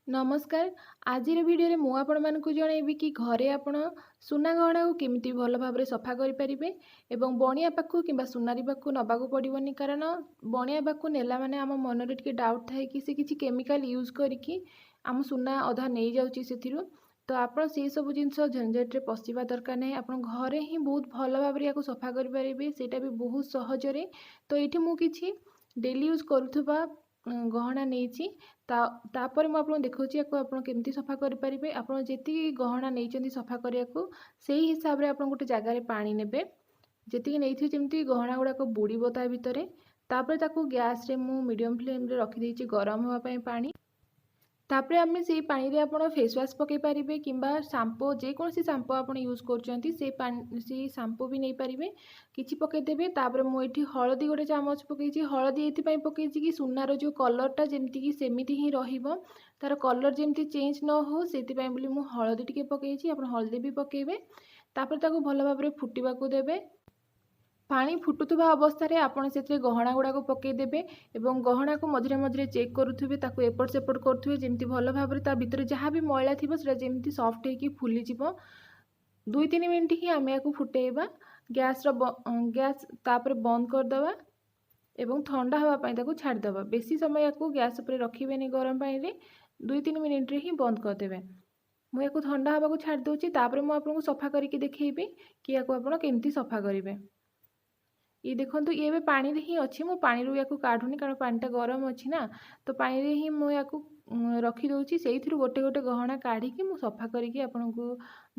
ନମସ୍କାର। ଆଜିର ଭିଡ଼ିଓରେ ମୁଁ ଆପଣମାନଙ୍କୁ ଜଣାଇବି କି ଘରେ ଆପଣ ସୁନା ଗହଣାକୁ କେମିତି ଭଲ ଭାବରେ ସଫା କରିପାରିବେ ଏବଂ ବଣିଆ ପାଖକୁ କିମ୍ବା ସୁନାରୀ ପାଖକୁ ନେବାକୁ ପଡ଼ିବନି। କାରଣ ବଣିଆ ପାଖକୁ ନେଲା ମାନେ ଆମ ମନରେ ଟିକେ ଡାଉଟ୍ ଥାଏ କି ସେ କିଛି କେମିକାଲ ୟୁଜ୍ କରିକି ଆମ ସୁନା ଅଧା ନେଇଯାଉଛି ସେଥିରୁ। ତ ଆପଣ ସେସବୁ ଜିନିଷ ଝଞ୍ଝଟରେ ପଶିବା ଦରକାର ନାହିଁ। ଆପଣ ଘରେ ହିଁ ବହୁତ ଭଲ ଭାବରେ ୟାକୁ ସଫା କରିପାରିବେ, ସେଇଟା ବି ବହୁତ ସହଜରେ। ତ ଏଇଠି ମୁଁ କିଛି ଡେଲି ୟୁଜ୍ କରୁଥିବା ଗହଣା ନେଇଛି। ତାପରେ ମୁଁ ଆପଣଙ୍କୁ ଦେଖାଉଛି ୟାକୁ ଆପଣ କେମିତି ସଫା କରିପାରିବେ। ଆପଣ ଯେତିକି ଗହଣା ନେଇଛନ୍ତି ସଫା କରିବାକୁ, ସେଇ ହିସାବରେ ଆପଣ ଗୋଟେ ଜାଗାରେ ପାଣି ନେବେ, ଯେତିକି ନେଇଥିବେ, ଯେମିତି ଗହଣା ଗୁଡ଼ାକ ବୁଡ଼ିବ ତା ଭିତରେ। ତାପରେ ତାକୁ ଗ୍ୟାସ୍ରେ ମୁଁ ମିଡ଼ିୟମ୍ ଫ୍ଲେମ୍ରେ ରଖିଦେଇଛି ଗରମ ହେବା ପାଇଁ ପାଣି। ତାପରେ ଆମେ ସେଇ ପାଣିରେ ଆପଣ ଫେସ୍ ୱାଶ୍ ପକାଇ ପାରିବେ କିମ୍ବା ସାମ୍ପୋ, ଯେକୌଣସି ସାମ୍ପୋ ଆପଣ ୟୁଜ୍ କରୁଛନ୍ତି, ସେଇ ପାଣି ସେଇ ସାମ୍ପୋ ବି ନେଇପାରିବେ, କିଛି ପକାଇଦେବେ। ତାପରେ ମୁଁ ଏଇଠି ହଳଦୀ ଗୋଟେ ଚାମଚ ପକାଇଛି। ହଳଦୀ ଏଇଥିପାଇଁ ପକାଇଛି କି ସୁନାର ଯେଉଁ କଲର୍ଟା ଯେମିତିକି ସେମିତି ହିଁ ରହିବ, ତା'ର କଲର୍ ଯେମିତି ଚେଞ୍ଜ ନ ହେଉ, ସେଥିପାଇଁ ବୋଲି ମୁଁ ହଳଦୀ ଟିକେ ପକାଇଛି। ଆପଣ ହଳଦୀ ବି ପକାଇବେ। ତାପରେ ତାକୁ ଭଲ ଭାବରେ ଫୁଟିବାକୁ ଦେବେ। ପାଣି ଫୁଟୁଥିବା ଅବସ୍ଥାରେ ଆପଣ ସେଥିରେ ଗହଣା ଗୁଡ଼ାକ ପକାଇଦେବେ ଏବଂ ଗହଣାକୁ ମଝିରେ ମଝିରେ ଚେକ୍ କରୁଥିବେ, ତାକୁ ଏପଟ ସେପଟ କରୁଥିବେ, ଯେମିତି ଭଲ ଭାବରେ ତା ଭିତରେ ଯାହା ବି ମଇଳା ଥିବ ସେଇଟା ଯେମିତି ସଫ୍ଟ ହେଇକି ଫୁଲିଯିବ। 2-3 ମିନିଟ୍ ହିଁ ଆମେ ୟାକୁ ଫୁଟେଇବା। ଗ୍ୟାସ୍ ତାପରେ ବନ୍ଦ କରିଦେବା ଏବଂ ଥଣ୍ଡା ହେବା ପାଇଁ ତାକୁ ଛାଡ଼ିଦେବା। ବେଶୀ ସମୟ ୟାକୁ ଗ୍ୟାସ୍ ଉପରେ ରଖିବେନି ଗରମ ପାଣିରେ, 2-3 ମିନିଟ୍ରେ ହିଁ ବନ୍ଦ କରିଦେବେ। ମୁଁ ୟାକୁ ଥଣ୍ଡା ହେବାକୁ ଛାଡ଼ି ଦେଉଛି। ତାପରେ ମୁଁ ଆପଣଙ୍କୁ ସଫା କରିକି ଦେଖେଇବି କି ୟାକୁ ଆପଣ କେମିତି ସଫା କରିବେ। ଇଏ ଦେଖନ୍ତୁ, ଇଏ ଏବେ ପାଣିରେ ହିଁ ଅଛି। ମୁଁ ପାଣିରୁ ୟାକୁ କାଢ଼ୁନି, କାରଣ ପାଣିଟା ଗରମ ଅଛି ନା, ତ ପାଣିରେ ହିଁ ମୁଁ ୟାକୁ ରଖିଦେଉଛି। ସେଇଥିରୁ ଗୋଟେ ଗୋଟେ ଗହଣା କାଢ଼ିକି ମୁଁ ସଫା କରିକି ଆପଣଙ୍କୁ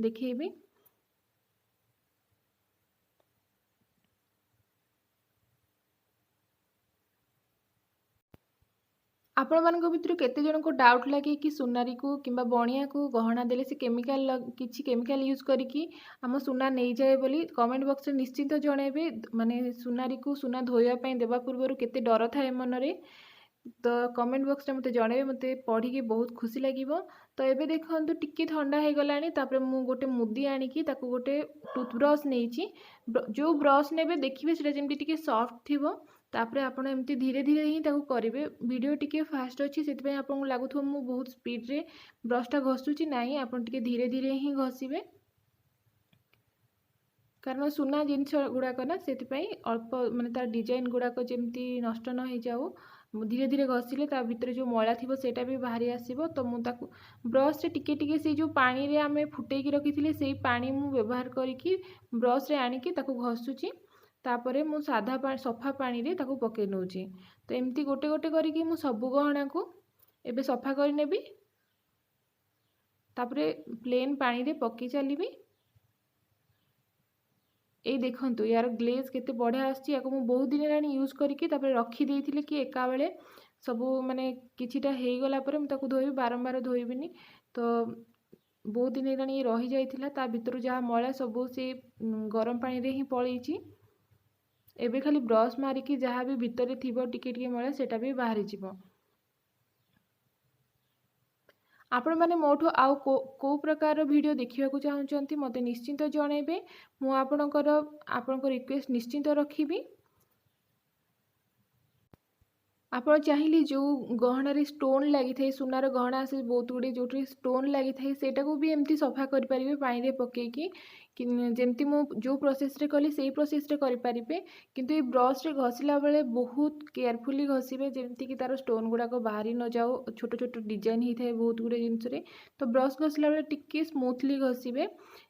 ଦେଖେଇବି। ଆପଣମାନଙ୍କ ଭିତରୁ କେତେ ଜଣଙ୍କୁ ଡାଉଟ୍ ଲାଗେ କି ସୁନାରୀକୁ କିମ୍ବା ବଣିଆକୁ ଗହଣା ଦେଲେ ସେ କେମିକାଲ, କିଛି କେମିକାଲ ୟୁଜ୍ କରିକି ଆମ ସୁନା ନେଇଯାଏ ବୋଲି? କମେଣ୍ଟ ବକ୍ସରେ ନିଶ୍ଚିତ ଜଣାଇବେ। ମାନେ ସୁନାରୀକୁ ସୁନା ଧୋଇବା ପାଇଁ ଦେବା ପୂର୍ବରୁ କେତେ ଡର ଥାଏ ମନରେ, ତ କମେଣ୍ଟ ବକ୍ସରେ ମୋତେ ଜଣାଇବେ, ମୋତେ ପଢ଼ିକି ବହୁତ ଖୁସି ଲାଗିବ। ତ ଏବେ ଦେଖନ୍ତୁ, ଟିକେ ଥଣ୍ଡା ହେଇଗଲାଣି। ତାପରେ ମୁଁ ଗୋଟେ ମୁଦି ଆଣିକି ତାକୁ ଗୋଟେ ଟୁଥବ୍ରଶ୍ ନେଇଛି। ଯେଉଁ ବ୍ରଶ୍ ନେବେ, ଦେଖିବେ ସେଇଟା ଯେମିତି ଟିକେ ସଫ୍ଟ ଥିବ। ତାପରେ ଆପଣ ଏମିତି ଧୀରେ ଧୀରେ ହିଁ ତାକୁ କରିବେ। ଭିଡ଼ିଓ ଟିକେ ଫାଷ୍ଟ ଅଛି, ସେଥିପାଇଁ ଆପଣଙ୍କୁ ଲାଗୁଥିବ ମୁଁ ବହୁତ ସ୍ପିଡ଼ରେ ବ୍ରଶ୍ଟା ଘଷୁଛି। ନାହିଁ, ଆପଣ ଟିକେ ଧୀରେ ଧୀରେ ହିଁ ଘଷିବେ, କାରଣ ସୁନା ଜିନିଷ ଗୁଡ଼ାକ ନା, ସେଥିପାଇଁ ଅଳ୍ପ ମାନେ ତା ଡିଜାଇନ୍ ଗୁଡ଼ାକ ଯେମିତି ନଷ୍ଟ ନ ହେଇଯାଉ। ଧୀରେ ଧୀରେ ଘଷିଲେ ତା ଭିତରେ ଯେଉଁ ମଇଳା ଥିବ ସେଇଟା ବି ବାହାରି ଆସିବ। ତ ମୁଁ ତାକୁ ବ୍ରଶ୍ରେ ଟିକେ ଟିକେ, ସେଇ ଯେଉଁ ପାଣିରେ ଆମେ ଫୁଟେଇକି ରଖିଥିଲେ, ସେଇ ପାଣି ମୁଁ ବ୍ୟବହାର କରିକି ବ୍ରଶ୍ରେ ଆଣିକି ତାକୁ ଘଷୁଛି। ତାପରେ ମୁଁ ସାଧା ପାଣି, ସଫା ପାଣିରେ ତାକୁ ପକାଇ ନେଉଛି। ତ ଏମିତି ଗୋଟେ ଗୋଟେ କରିକି ମୁଁ ସବୁ ଗହଣାକୁ ଏବେ ସଫା କରିନେବି। ତାପରେ ପ୍ଲେନ୍ ପାଣିରେ ପକାଇ ଚାଲିବି। ଏଇ ଦେଖନ୍ତୁ, ୟାର ଗ୍ଲେଜ୍ କେତେ ବଢ଼ିଆ ଆସୁଛି। ୟାକୁ ମୁଁ ବହୁତ ଦିନ ହେଲାଣି ୟୁଜ୍ କରିକି ତାପରେ ରଖିଦେଇଥିଲି କି ଏକାବେଳେ ସବୁ ମାନେ କିଛିଟା ହେଇଗଲା ପରେ ମୁଁ ତାକୁ ଧୋଇବି, ବାରମ୍ବାର ଧୋଇବିନି। ତ ବହୁତ ଦିନ ହେଲାଣି ଇଏ ରହିଯାଇଥିଲା, ତା ଭିତରୁ ଯାହା ମଇଳା ସବୁ ସେ ଗରମ ପାଣିରେ ହିଁ ପଳେଇଛି। ଏବେ ଖାଲି ବ୍ରଶ୍ ମାରିକି ଯାହା ବି ଭିତରେ ଥିବ ଟିକେ ଟିକେ ମଇଳା, ସେଇଟା ବି ବାହାରିଯିବ। ଆପଣମାନେ ମୋଠୁ ଆଉ କେଉଁ ପ୍ରକାରର ଭିଡ଼ିଓ ଦେଖିବାକୁ ଚାହୁଁଛନ୍ତି, ମୋତେ ନିଶ୍ଚିନ୍ତ ଜଣାଇବେ। ମୁଁ ଆପଣଙ୍କ ରିକ୍ୱେଷ୍ଟ ନିଶ୍ଚିନ୍ତ ରଖିବି। ଆପଣ ଚାହିଁଲେ ଯେଉଁ ଗହଣାରେ ଷ୍ଟୋନ୍ ଲାଗିଥାଏ, ସୁନାର ଗହଣା ଆସେ ବହୁତ ଗୁଡ଼ିଏ ଯେଉଁଥିରେ ଷ୍ଟୋନ୍ ଲାଗିଥାଏ, ସେଇଟାକୁ ବି ଏମିତି ସଫା କରିପାରିବେ ପାଣିରେ ପକାଇକି। ଯେମିତି ମୁଁ ଯେଉଁ ପ୍ରୋସେସ୍ରେ କଲି, ସେଇ ପ୍ରୋସେସ୍ରେ କରିପାରିବେ। କିନ୍ତୁ ଏଇ ବ୍ରଶ୍ରେ ଘଷିଲା ବେଳେ ବହୁତ କେୟାରଫୁଲି ଘଷିବେ, ଯେମିତିକି ତା'ର ଷ୍ଟୋନ୍ ଗୁଡ଼ାକ ବାହାରି ନଯାଉ। ଛୋଟ ଛୋଟ ଡିଜାଇନ୍ ହେଇଥାଏ ବହୁତ ଗୁଡ଼ିଏ ଜିନିଷରେ, ତ ବ୍ରଶ୍ ଘଷିଲା ବେଳେ ଟିକେ ସ୍ମୁଥଲି ଘଷିବେ।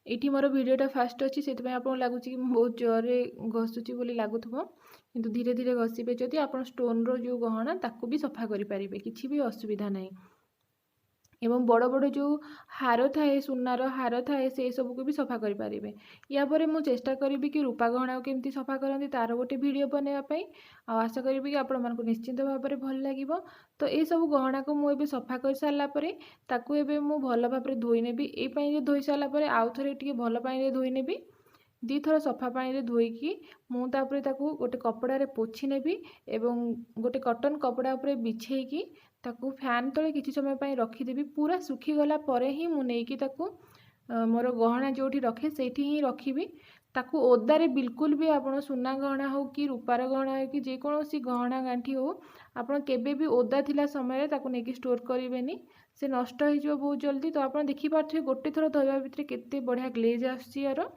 ଏଇଠି ମୋର ଭିଡ଼ିଓଟା ଫାଷ୍ଟ ଅଛି, ସେଥିପାଇଁ ଆପଣଙ୍କୁ ଲାଗୁଛି କି ମୁଁ ବହୁତ ଜୋରରେ ଘଷୁଛି ବୋଲି ଲାଗୁଥିବ, କିନ୍ତୁ ଧୀରେ ଧୀରେ ଘଷିବେ ଯଦି, ଆପଣ ଷ୍ଟୋନ୍ର ଯେଉଁ ଗହଣା ତାକୁ ବି ସଫା କରିପାରିବେ, କିଛି ବି ଅସୁବିଧା ନାହିଁ। ଏବଂ ବଡ଼ ବଡ଼ ଯେଉଁ ହାର ଥାଏ, ସୁନାର ହାର ଥାଏ, ସେସବୁକୁ ବି ସଫା କରିପାରିବେ। ୟା ପରେ ମୁଁ ଚେଷ୍ଟା କରିବି କି ରୂପା ଗହଣାକୁ କେମିତି ସଫା କରନ୍ତି ତା'ର ଗୋଟେ ଭିଡ଼ିଓ ବନେଇବା ପାଇଁ, ଆଉ ଆଶା କରିବି କି ଆପଣମାନଙ୍କୁ ନିଶ୍ଚିନ୍ତ ଭାବରେ ଭଲ ଲାଗିବ। ତ ଏସବୁ ଗହଣାକୁ ମୁଁ ଏବେ ସଫା କରିସାରିଲା ପରେ ତାକୁ ଏବେ ମୁଁ ଭଲ ଭାବରେ ଧୋଇ ନେବି। ଏଇ ପାଣିରେ ଧୋଇ ସାରିଲା ପରେ ଆଉ ଥରେ ଟିକେ ଭଲ ପାଣିରେ ଧୋଇ ନେବି। 2ଥର ସଫା ପାଣିରେ ଧୋଇକି ମୁଁ ତାପରେ ତାକୁ ଗୋଟେ କପଡ଼ାରେ ପୋଛି ନେବି ଏବଂ ଗୋଟେ କଟନ୍ କପଡ଼ା ଉପରେ ବିଛେଇକି ତାକୁ ଫ୍ୟାନ୍ ତଳେ କିଛି ସମୟ ପାଇଁ ରଖିଦେବି। ପୁରା ଶୁଖିଗଲା ପରେ ହିଁ ମୁଁ ନେଇକି ତାକୁ ମୋର ଗହଣା ଯେଉଁଠି ରଖେ ସେଇଠି ହିଁ ରଖିବି। ତାକୁ ଓଦାରେ ବିଲକୁଲ ବି ଆପଣ ସୁନା ଗହଣା ହେଉ କି ରୂପାର ଗହଣା ହେଉ କି ଯେକୌଣସି ଗହଣା ଗାଣ୍ଠି ହେଉ, ଆପଣ କେବେ ବି ଓଦା ଥିଲା ସମୟରେ ତାକୁ ନେଇକି ଷ୍ଟୋର୍ କରିବେନି, ସେ ନଷ୍ଟ ହେଇଯିବ ବହୁତ ଜଲ୍ଦି। ତ ଆପଣ ଦେଖିପାରୁଥିବେ, ଗୋଟେ ଥର ଧୋଇବା ଭିତରେ କେତେ ବଢ଼ିଆ ଗ୍ଲେଜ୍ ଆସୁଛି ୟାର।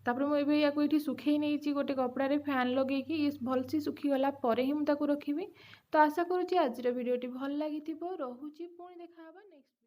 ତାପରେ ମୁଁ ଏବେ ୟାକୁ ଏଇଠି ଶୁଖେଇ ନେଇଛି ଗୋଟେ କପଡ଼ାରେ ଫ୍ୟାନ୍ ଲଗେଇକି। ଇଏ ଭଲସେ ଶୁଖିଗଲା ପରେ ହିଁ ମୁଁ ତାକୁ ରଖିବି। ତ ଆଶା କରୁଛି ଆଜିର ଭିଡ଼ିଓଟି ଭଲ ଲାଗିଥିବ। ରହୁଛି, ପୁଣି ଦେଖା ହେବା ନେକ୍ସଟ।